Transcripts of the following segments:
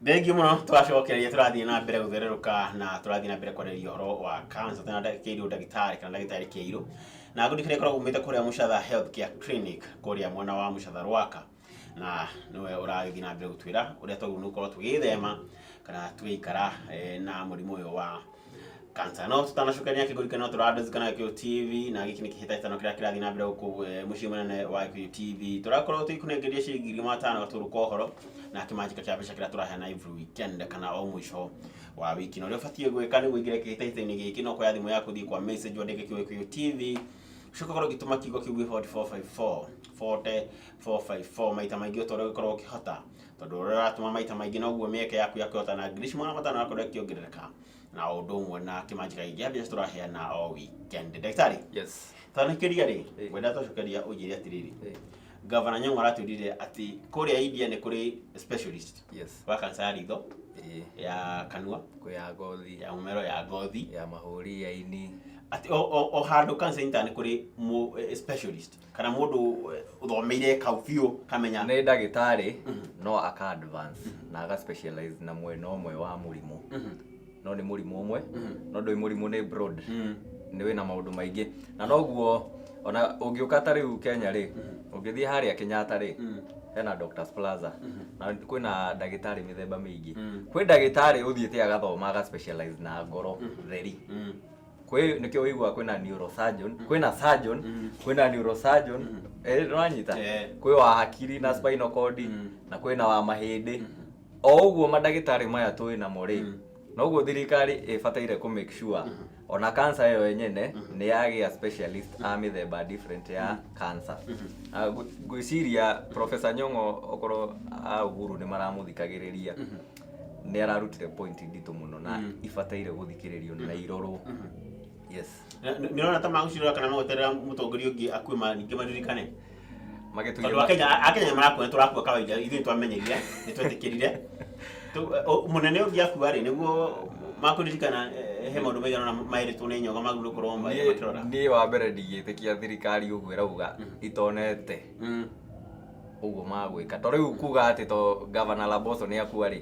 Thengiũ mũno. Twacokereria, tũrathiĩ na mbere gũthererũka na tũrathiĩ na mbere kwarĩrĩria ũhoro wa cancer tena Kĩirũ ndagĩtarĩ kana ndagĩtarĩ Kĩirũ, na ngũrikĩria ĩkoragwo umĩte kũrĩa Mũcatha Health Care Clinic kũrĩa mwena wa Mũcatha Rwaka, na nĩwe ũragĩthiĩ na mbere gũtwĩra ũrĩa twagĩrĩirwo nĩ gũkorwo tũgĩthema kana tũgĩikara na mũrimũ ũyũ wa cancer. No tutanacokeria kĩgũrika, no tũrandĩzikana Gĩkũyũ TV, na gĩkĩ nĩ kĩhĩtahĩtano kĩrĩa kĩrathiĩ na mbere gũkũ mũciĩ mũnene wa Gĩkũyũ TV. Tũrakorwo tũgĩkũnengeria ciringi 500 gatũrũ ka ũhoro na kĩmanjĩka kĩa mbeca kĩrĩa tũraheana every weekend kana o mũico wa wiki. Na ũrĩa ũbatiĩ gwĩka nĩguo ũingĩre kĩhĩtahĩtano-inĩ gĩkĩ no kuoya thimũ yaku, ũthiĩ kwa message, wandĩke kiugo Gĩkũyũ TV, ũcoke ũkorwo ũgĩtũma kiugo kĩu gwĩ 4454, 4454, maita maingĩ o ta ũrĩa ũgĩkorwo ũkĩhota, tondũ ũrĩa ũratũma maita maingĩ noguo mĩeke yaku ya kũhotana 500,000 yakorwo ĩkĩongerereka, na o ũndũ ũmwe na kĩmanjĩka gĩkĩ kĩa mbeca tũraheana o weekend. Ndagĩtarĩ, twanĩkĩria rĩ, ngwenda twacokeria ũnjĩre atĩrĩrĩ, Gavana Nyong'o aratwĩrire atĩ kũrĩa India nĩ kũrĩ specialist wa cancer ya ritho, ya kanua, kwĩ ya ngothi, ya mũmero, ya ngothi, ya mahũri, ya ini. Atĩ o handũ cancer center nĩ kũrĩ specialist kana mũndũ ũthomeire kau biũ kamenya. Nĩ ndagĩtarĩ no aka advance na aga specialize na mwena ũmwe wa mũrimũ, no nĩ mũrimũ ũmwe, no ndũĩ mũrimũ nĩ broad, nĩ wĩna maũndũ maingĩ, na noguo ona ũngĩũka ta rĩu Kenya rĩ, ũngĩthiĩ harĩa Kenyatta rĩ, hena Doctors Plaza na kwĩna ndagĩtarĩ mĩthemba mĩingĩ. Kwĩ ndagĩtarĩ ũthiĩte agathoma aga specialize na ngoro theri. Kwĩ nĩkĩo ũiguaga kwĩna neurosurgeon, kwĩna surgeon, kwĩna neurosurgeon, nĩwanyita? Kwĩ wa hakiri na spinal cord, na kwĩna wa mahĩndĩ. O ũguo mandagĩtarĩ maya tũĩ namo rĩ, noguo thirikari ĩbataire kũ make sure ona cancer ĩyo yenyene nĩ yagĩa specialist a mĩthemba different ya cancer. Ah, ngwĩciria Professor Nyong'o, okorwo a Uhuru nĩ maramũthikagĩrĩria, nĩ ararutire point nditũ mũno na ibataire gũthikĩrĩrio na irorwo, yes. Nĩ ũrona ta magũcirora kana magweterera mũtongoria ũngĩ akue ningĩ maririkane? Magĩtuire Tondũ Akenya nĩ marakua, nĩ tũrakua kawaida, ithuĩ nĩ twamenyerire, nĩ twetĩkĩrire. Mũnene ũngĩ akua rĩ, nĩguo makũririkana he maũndũ maigana ũna maĩrĩtwo nĩ Nyoga magĩrĩirwo gũkorwo makĩrora? Niĩ wa mbere ndingĩtĩkia thirikari ũguo ĩrauga itonete ũguo magwĩka, to rĩu kuga atĩ to Gavana Laboso nĩ akua rĩ,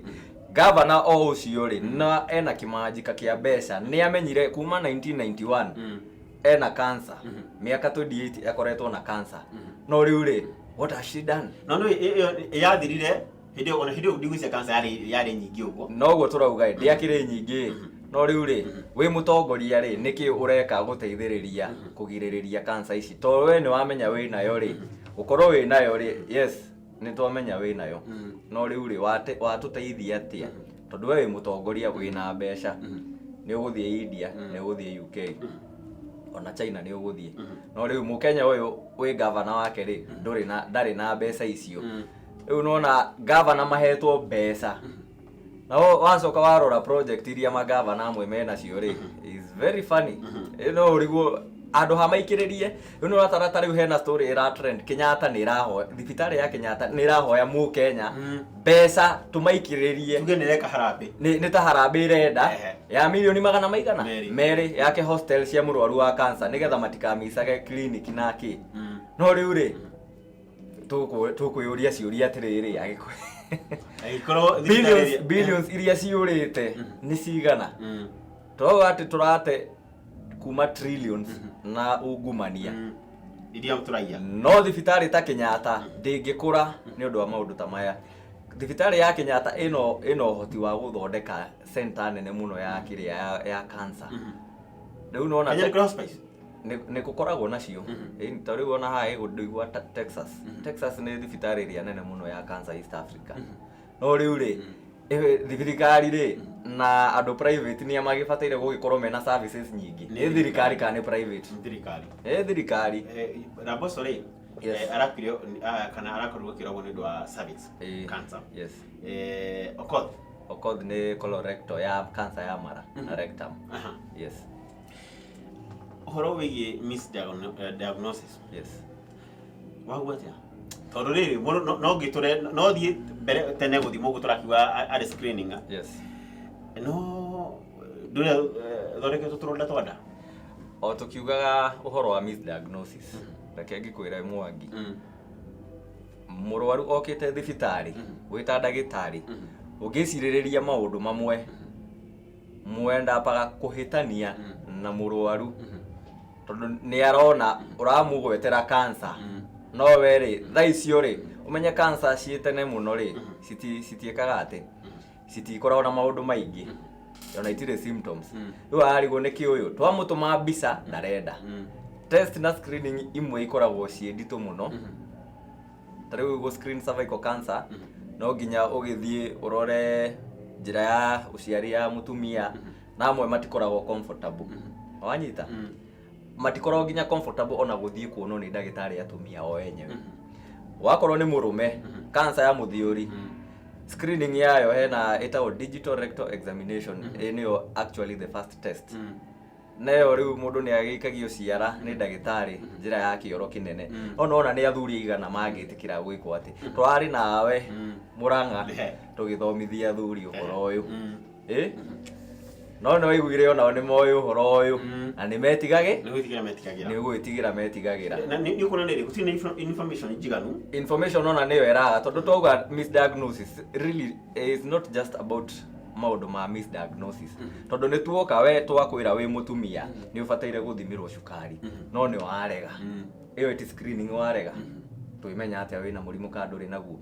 gavana o ũcio rĩ na ena kĩmanjika kĩa mbeca, nĩ amenyire kuma 1991 ena cancer, mĩaka 28 akoretwo na cancer, no rĩu rĩ, what has she done? No nĩ ĩyo yathirire hĩndĩ ĩyo, ona hĩndĩ ĩyo ndigwĩciria cancer yarĩ nyingĩ ũguo. Noguo tũrauga ĩ, ndĩakĩrĩ nyingĩ, no rĩu rĩ, wĩ mũtongoria rĩ, nĩkĩ ũreka gũteithĩrĩria kũgirĩrĩria cancer ici? To we nĩ wamenya wĩ nayo rĩ, gũkorwo wĩ nayo rĩ, yes, nĩ twamenya wĩ nayo, no rĩu rĩ, watũteithia atĩa? Tondũ we wĩ mũtongoria wĩna mbeca, nĩ ũgũthiĩ India, nĩ ũgũthiĩ UK, ona China nĩ ũgũthiĩ, no rĩu mũkenya ũyũ wĩ gavana wake rĩ, ndũrĩ na ndarĩ na mbeca icio. Rĩu nona gavana mahetwo mbeca, na wacoka warora project iria magavana amwe menacio rĩ, is very funny. No ũrigwo andũ ha maikĩrĩrie. Rĩu nĩ ũratara ta rĩu hena story ĩra trend, Kenyatta nĩ ĩrahoya, thibitarĩ ya Kenyatta nĩ ĩrahoya mũkenya mbeca tũmaikĩrĩrie. Tuge nĩ reka harambĩ. Nĩ ta harambĩ ĩrenda ya mirioni magana maigana Merĩ. merĩ yake hostel cia mũrwaru wa cancer nĩgetha matikamicage clinic na kĩ. No rĩu rĩ, tũkwĩyũria ciũria atĩrĩrĩ, Angĩkorwo billions, thibitarĩ billions iria ciũrĩte nĩ cigana? Tũrauga atĩ tũrate kuma trillions na ungumania iria tũraiya. No thibitarĩ ta Kenyatta ndĩngĩkũra nĩ ũndũ wa maũndũ ta maya. Thibitarĩ ya Kenyatta ĩno ũhoti wa gũthondeka center nene mũno ya kĩrĩa ya cancer. Rĩu nona Kenya nĩ kũrĩ hospice? Nĩ gũkoragwo nacio. Ĩni, ta rĩu ona haha ndũigua Texas. Texas nĩ thibitarĩ ĩrĩa nene mũno ya cancer East Africa. No rĩu rĩ, thirikari rĩ na andũ private nĩa magĩbataire gũgĩkorwo mena services nyingĩ? Nĩ thirikari kana nĩ private? Thirikari. Nĩ thirikari. Raboso rĩ, arakuire kana arakorirwo akĩrogwo nĩ ũndũ wa cervix cancer. Okoth. Okoth nĩ colorectal, ya cancer ya mara na rectum. Yes. Ũhoro wĩgiĩ misdiagnosis. Waigua atĩa? Tondũ rĩrĩ, mũndũ no ngĩtũre no thiĩ mbere tene gũthimwo ũguo tũrakiuga arĩ screening. No ndũrĩa thondeketwo tũronda twa nda. O tũkiugaga ũhoro wa misdiagnosis, reke ngĩkwĩre Mwangi, mũrwaru okĩte thibitarĩ wĩta ndagĩtarĩ. Ũngĩcirĩrĩria maũndũ mamwe mwendapaga kũhĩtania na mũrwaru, tondũ nĩ arona ũramũgwetera cancer, no we rĩ, thaa icio rĩ, ũmenye cancer ciĩ tene mũno rĩ, citiĩkaga atĩ citikoragwo na maũndũ maingĩ, ona itirĩ symptoms. Rĩu ararigwo nĩkĩ ũyũ twamũtũma mbica ndarenda. Test na screening imwe ikoragwo ciĩ nditũ mũno. Ta rĩu gũ screen cervical cancer, no nginya ũgĩthiĩ ũrore njĩra ya ũciari ya mũtumia, na amwe matikoragwo comfortable, wanyita? Matikoragwo nginya comfortable ona gũthiĩ kuonwo nĩ ndagĩtarĩ atumia o enyewe. Wakorwo nĩ mũrũme, cancer ya mũthiũri, screening yayo hena ĩtagwo digital rectal examination. Ĩ nĩyo actually the first test. Nayo rĩu mũndũ nĩ agĩikagio ciara nĩ ndagĩtarĩ njĩra ya kĩoro kĩnene. No nona nĩ athuri aigana mangĩtĩkĩra gwĩkwo atĩ twarĩ nawe Mũrang'a tũgĩthomithia athuri ũhoro ũyũ? Ĩ no nĩ waiguire onao nĩ moĩ ũhoro ũyũ na nĩ metigagĩ Nĩ gwĩtigĩra metigagĩra. Nĩ gwĩtigĩra metigagĩra. Na nĩ ũkuona nĩ gũtirĩ na information njiganu. Information ona nĩyo ĩraga, tondũ twauga misdiagnosis really is not just about maũndũ ma misdiagnosis, tondũ nĩ tuoka we twakwĩra wĩ mũtumia nĩ ũbataire gũthimĩrwo cukari, no nĩ warega. Ĩyo ĩti screening warega. Twĩmenya atĩa wĩna mũrimũ kana ndũrĩ naguo?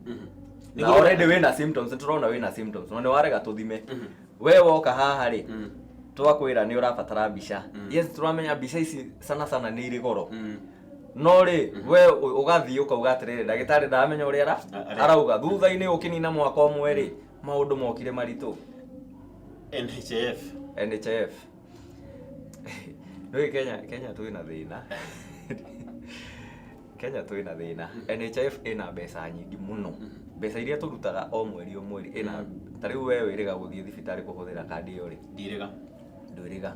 Na already wĩna symptoms, nĩ tũrona wĩna symptoms, no nĩ warega tũthime. We woka haha rĩ, twakwĩra nĩ ũrabatara mbica. Yes, tũramenya mbica ici sana sana nĩ irĩ goro, no rĩ, we ũgathiĩ ũkauga atĩrĩrĩ, ndagĩtarĩ ndaramenya ũrĩa arauga. Thutha-inĩ ũkĩnina mwaka ũmwe rĩ, maũndũ mokire maritũ. NHIF. NHIF nĩũĩ Kenya twĩna thĩna. Kenya twĩna thĩna. NHIF ĩna mbeca nyingĩ mũno, mbeca iria tũrutaga o mweri o mweri ĩna. Ta rĩu we wĩrĩga gũthiĩ thibitarĩ kũhũthĩra kandi ĩyo rĩ? Ndirĩga. Ndwĩrĩga,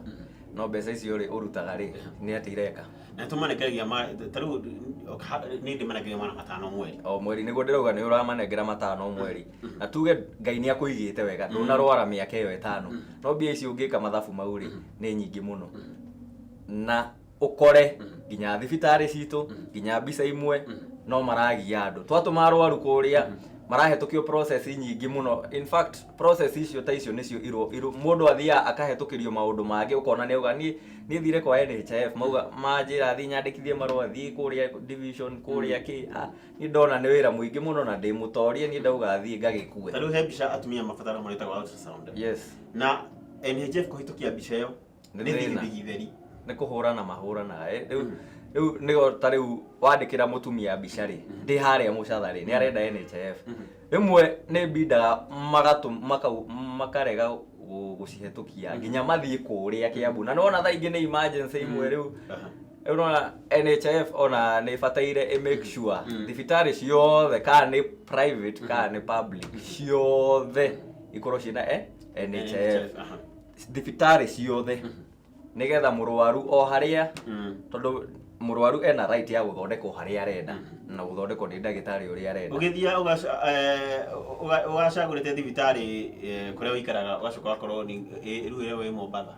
no mbeca icio rĩ ũrutaga rĩ, nĩ atĩ ireka? Na tũmanengeragia ma ta rĩu nĩ ndĩmanengeragia 500 mweri. O mweri, nĩguo ndĩrauga, nĩ ũramanengera 500 mweri, na tuge Ngai nĩ akũigĩte wega, ndũnarwara mĩaka ĩyo 5, no mbia icio ũngĩka mathabu mau rĩ, nĩ nyingĩ mũno, na ũkore nginya thibitarĩ citũ, nginya mbica imwe no maragia andũ. Twatũma arwaru kũrĩa, marahetũkio process nyingĩ mũno. In fact, process icio ta icio nĩcio iro mũndũ athiaga akahetũkĩrio maũndũ mangĩ, ũkona nĩ auga, niĩ thire kwa NHIF, mauga manjĩra thiĩ nyandĩkithie marũa, thiĩ kũrĩa division, kũrĩa kĩ. Ah, niĩ ndona nĩ wĩra mũingĩ mũno na ndĩ mũtorie, niĩ ndauga thiĩ ngagĩkue. Ta rĩu he mbica atumia mabataraga mũno ĩtagwo ultrasound. Na NHIF kũhĩtũkia mbica ĩyo Nĩ nĩ thĩna. thigithigi theri. Nĩ kũhũrana mahũranaga. Rĩu nĩgo ta rĩu wandĩkĩra mũtumia mbica rĩ, ndĩ harĩa mũcatha rĩ, nĩ arenda NHIF, rĩmwe nĩ mbindaga makarega gũcihetũkia nginya mathiĩ kũrĩa Kĩambu, na nĩwona thaa ingĩ nĩ emergency imwe rĩu. Rĩu nona NHIF ona nĩ ĩbataire ĩ make sure thibitarĩ ciothe, kana nĩ private kana nĩ public, ciothe ikorwo ciĩna NHIF. Thibitarĩ ciothe, nĩgetha mũrwaru o harĩa, tondũ mũrwaru ena right ya gũthondekwo harĩa arenda na gũthondekwo nĩ ndagĩtarĩ ũrĩa arenda. Ũgĩthiĩ ũgacagũrĩte thibitarĩ kũrĩa ũikaraga, ũgacoka ũgakorwo nĩ rĩu ĩrĩa wĩ Mombatha.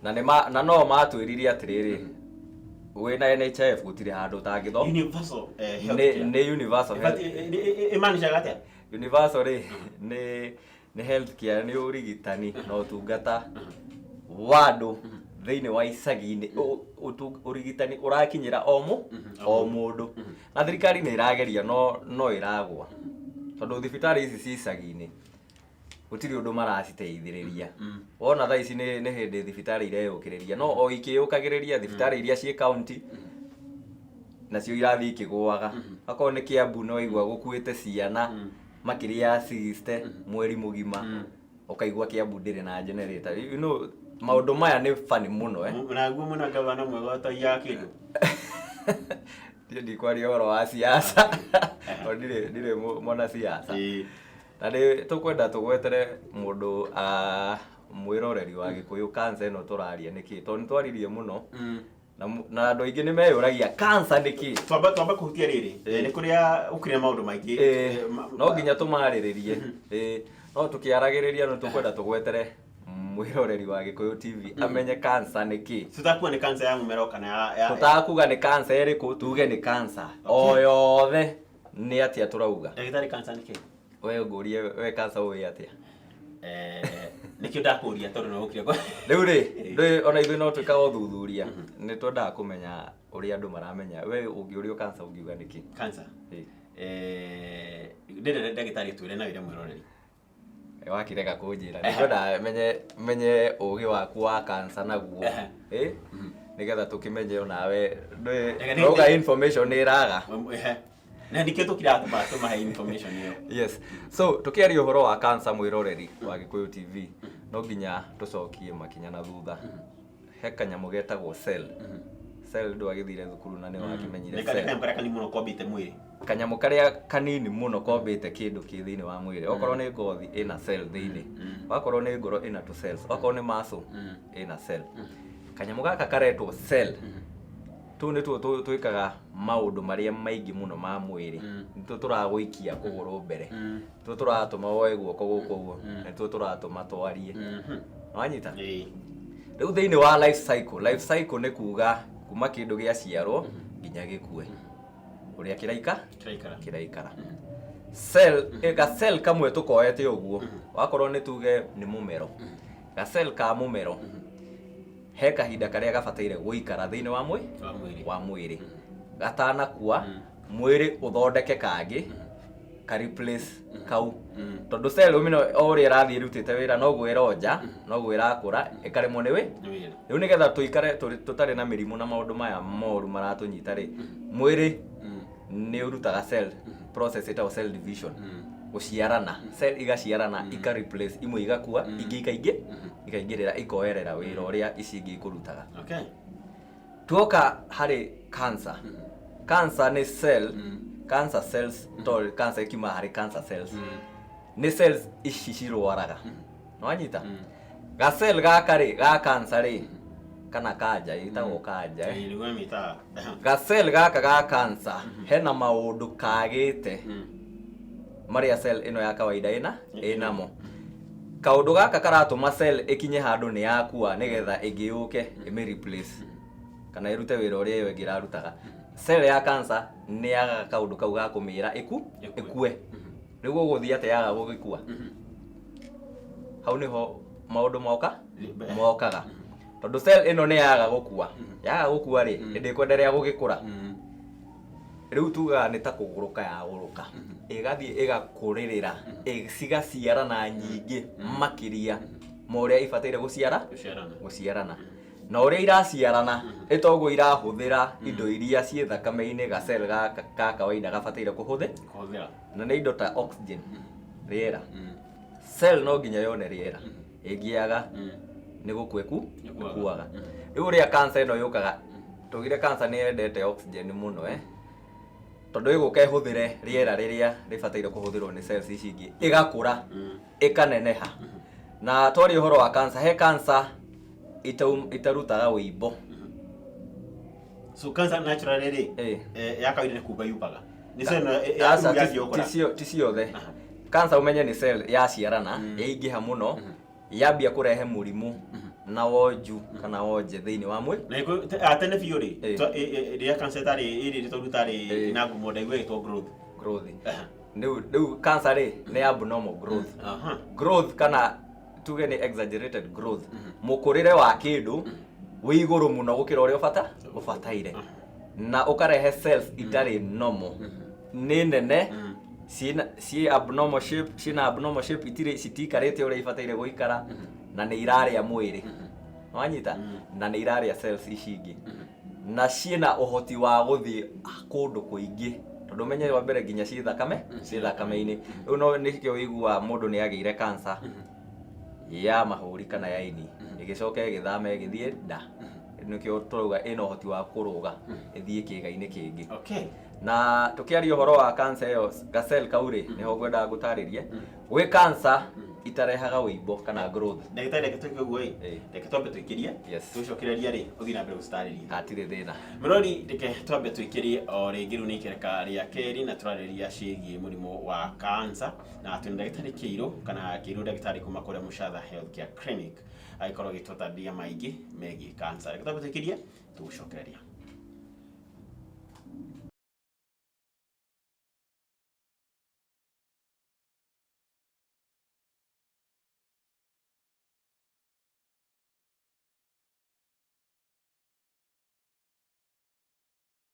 Na nĩ ma, na no matwĩrire atĩrĩrĩ, wĩna NHIF gũtirĩ handũ ũtangĩtho Universal nĩ healthcare. Nĩ universal health. Ĩmaanishaga atĩa? Universal rĩ, nĩ health care, nĩ ũrigitani na ũtungata wa andũ thĩinĩ wa icagi-inĩ. Ũrigitani ũrakinyĩra o mũndũ, na thirikari nĩ ĩrageria, no ĩragwa, tondũ thibitarĩ ici ci icagi-inĩ gũtirĩ ũndũ maraciteithĩrĩria. Wona thaa ici nĩ hĩndĩ thibitarĩ ireyũkĩrĩria, no o ikĩyũkagĩrĩria, thibitarĩ iria ciĩ kaunti nacio irathiĩ ikĩgũaga. Akorwo nĩ Kĩambu, no igua gũkuĩte ciana makĩria ya 60 mweri mũgima, ũkaigua Kĩambu ndĩrĩ na generator. Maũndũ maya nĩ funny mũno. Naguo mwena gavana mwega ũtaiyaga kĩndũ. Niĩ ndikwaria ũhoro wa siasa, tondũ ndirĩ mwana siasa. Na nĩ tũkwenda tũgwetere mũndũ, mwĩroreri wa Gĩkũyũ, cancer ĩno tũraria nĩkĩ, tondũ nĩ twaririe mũno na andũ aingĩ nĩ meyũragia cancer nĩkĩ. Twamba kũhutia rĩrĩ. Nĩ kũrĩa ũkĩrĩ maũndũ maingĩ. No nginya tũmarĩrĩrie. No tũkĩaragĩrĩria, nĩ tũkwenda tũgwetere mwĩroreri wa Gĩkũyũ TV amenye cancer nĩ kĩ. Tũtakuga nĩ cancer ya mũmero kana ya Tũtakuga nĩ cancer ĩrĩkũ, tuge nĩ cancer o yothe. Nĩ atĩa tũrauga? Ndagĩtarĩ, cancer nĩ kĩ? We ngũrie, we cancer ũĩ atĩa? Nĩkĩo ndakũria tondũ nĩ ũkire kwa Rĩu rĩ, ndũĩ ona ithuĩ no twĩkaga ũthuthuria, nĩ twendaga kũmenya ũrĩa andũ maramenya. We ũngĩũrio cancer ũngiuga nĩkĩ? Cancer? Ĩ. Ndĩrenda ndagĩtarĩ twĩre na wĩre mwĩroreri. Wakĩrega kũnjĩra, nĩngwenda menye ũgĩ waku wa cancer naguo. Ĩ, nĩgetha tũkĩmenye onawe ndũĩ. Rauga information nĩ ĩraga. Ehe. Na nĩkĩo tũkiraga tũmahe information ĩyo. Yes, so tũkĩaria ũhoro wa cancer, mwĩroreri wa Gĩkũyũ TV, no nginya tũcokie makinya na thutha. He kanyamũ getagwo cell. Cell, ndwagĩthire thukuru na nĩ wakĩmenyire? Nĩ cell. Kanyamũ karĩa kanini mũno kombĩte mwĩrĩ. Kanyamũ karĩa kanini mũno kombĩte kĩndũ kĩ thĩinĩ wa mwĩrĩ. Okorwo nĩ ngothi, ĩna cell thĩinĩ. Wakorwo nĩ ngoro, ĩna two cells. Okorwo nĩ muscle, ĩna cell. Kanyamũ gaka karetwo cell, tũu nĩtuo twĩkaga maũndũ marĩa maingĩ mũno ma mwĩrĩ. Nĩtuo tũragũikia kũgũrũ mbere, nĩtuo tũratũma woe guoko gũkũ ũguo, nĩtuo tũratũma twarie. Wanyita? Ĩĩ. Rĩu thĩinĩ wa life cycle, life cycle nĩ kuga kuma kĩndũ gĩaciarwo nginya gĩkue, ũrĩa kĩraika Kĩraikara. Kĩraikara. Cell, ga cell kamwe tũkoete ũguo, wakorwo nĩ tuge nĩ mũmero, ga cell ka mũmero he kahinda karĩa gabataire gũikara thĩinĩ wa mwĩ Wa mwĩrĩ. Wa mwĩrĩ gatanakua, mwĩrĩ ũthondeke kangĩ ka replace kau, tondũ cell ũmino o ũrĩa ĩrathiĩ ĩrutĩte wĩra, noguo ĩronja, noguo ĩrakũra, ĩkaremwo nĩ wĩ Nĩ wĩra. Rĩu nĩgetha tũikare tũtarĩ na mĩrimũ na maũndũ maya moru maratũnyita rĩ, mwĩrĩ nĩ ũrutaga cell process ĩtagwo cell division, gũciarana. Cell igaciarana, ika replace imwe, igakua, ingĩ ikaingĩrĩra, ikoerera wĩra ũrĩa ici ingĩ ikũrutaga. Tuoka harĩ cancer, cancer nĩ cell, cancer cells, to cancer ĩkiuma harĩ cancer cells, nĩ cells ici cirwaraga. Nĩwanyita? Ga cell gaka rĩ, ga cancer rĩ, kana kanja, ĩtagwo kanja, eh. Ĩĩ, nĩguo mĩtaga. Ga cell gaka ga cancer hena maũndũ kagĩte marĩa cell ĩno ya kawaida ĩna ĩnamo. Kaũndũ gaka karatũma cell ĩkinye handũ nĩ yakua, nĩgetha ĩngĩ yũke ĩmĩ replace kana ĩrute wĩra ũrĩa ĩyo ĩngĩ ĩrarutaga. Cell ya cancer nĩ yagaga kaũndũ kau ga kũmĩra ĩku Ĩkue. Ĩkue. Rĩu gũgũthiĩ atĩa yaga gũgĩkua? Hau nĩho maũndũ moka mokaga, tondũ cell ĩno nĩ yaga gũkua. Yaga gũkua rĩ, ĩndĩkwenderea gũgĩkũra. Rĩu tugaga nĩ ta kũgũrũka yagũrũka, ĩgathiĩ ĩgakũrĩrĩra, cigaciarana nyingĩ makĩria ma ũrĩa ibataire gũciara. Gũciarana. Gũciarana. Na ũrĩa iraciarana, ĩ toguo irahũthĩra indo iria ciĩ thakame-inĩ ga cell gaka ka kawaida gabataire kũhũthĩ Kũhũthĩra. Na nĩ indo ta oxygen, rĩera. Cell no nginya yone rĩera, ĩngĩaga nĩ gũkua Ĩkuaga. Ĩkuaga. Rĩu ũrĩa cancer ĩno yũkaga, tugire cancer nĩ yendete oxygen mũno, eh, tondũ ĩgũka ĩhũthĩre rĩera rĩrĩa rĩbataire kũhũthĩrwo nĩ cells ici ingĩ, ĩgakũra, ĩkaneneha. Na twaria ũhoro wa cancer, he cancer itarutaga wĩimbo. So cancer naturally rĩ, ya kawaida nĩ kumba yumbaga. Nĩ cell ĩno Aca, yanjia ti gũkũra. Ti ciothe. Cancer ũmenye nĩ cell yaciarana, yaingĩha mũno, yambia kũrehe mũrimũ na wonju kana wonje thĩinĩ wa mwĩ Na tene biũ rĩ, rĩrĩa cancer ĩtarĩ ĩrĩ tondũ ĩtarĩ na ngumo, ndaigua ĩgĩtwo growth. Growth. Rĩu cancer rĩ, nĩ abnormal growth. Growth kana tuge nĩ exaggerated growth, mũkũrĩre wa kĩndũ wĩ igũrũ mũno gũkĩra ũrĩa ũbataire, na ũkarehe cells itarĩ normal, nĩ nene, ciĩ abnormal shape, ciĩna abnormal shape, itirĩ, citiikarĩte ũrĩa ibataire gũikara, na nĩ irarĩa mwĩrĩ. Wanyita? Na nĩ irarĩa cells ici ingĩ, na ciĩna ũhoti wa gũthiĩ kũndũ kũingĩ, tondũ ũmenye wa mbere nginya ciĩ thakame, ciĩ thakame-inĩ. Rĩu no nĩkĩo wĩiguaga mũndũ nĩ agĩire cancer ya mahũri kana ya ini, ĩgĩcoka ĩgĩthama ĩgĩthiĩ nda. Nĩkĩo tũrauga ĩna ũhoti wa kũrũga ĩthiĩ kĩĩga-inĩ kĩngĩ. Na tũkĩaria ũhoro wa cancer ĩyo, gacell kau rĩ, nĩho ngwendaga ngũtarĩrie gwĩ cancer itarehaga wĩimbo kana growth. Ndagĩtarĩ, reke twĩke ũguo ĩ. Reke twambe tũikĩrie. Tũcokereria rĩ, ũthiĩ na mbere gũcitarĩria. Hatirĩ thĩna. Mũrori, reke twambe tũikĩrie o rĩngĩ. Rĩu nĩ ikereka rĩa kerĩ na tũrarĩria ciĩgiĩ mũrimũ wa cancer, na twĩna ndagĩtarĩ Kĩirũ kana Kĩirũ, ndagĩtarĩ kuma kũrĩa Mũcatha Healthcare Clinic, agĩkorwo agĩtũtarĩria maingĩ megiĩ cancer. Reke twambe tũikĩrie, tũgũcokereria.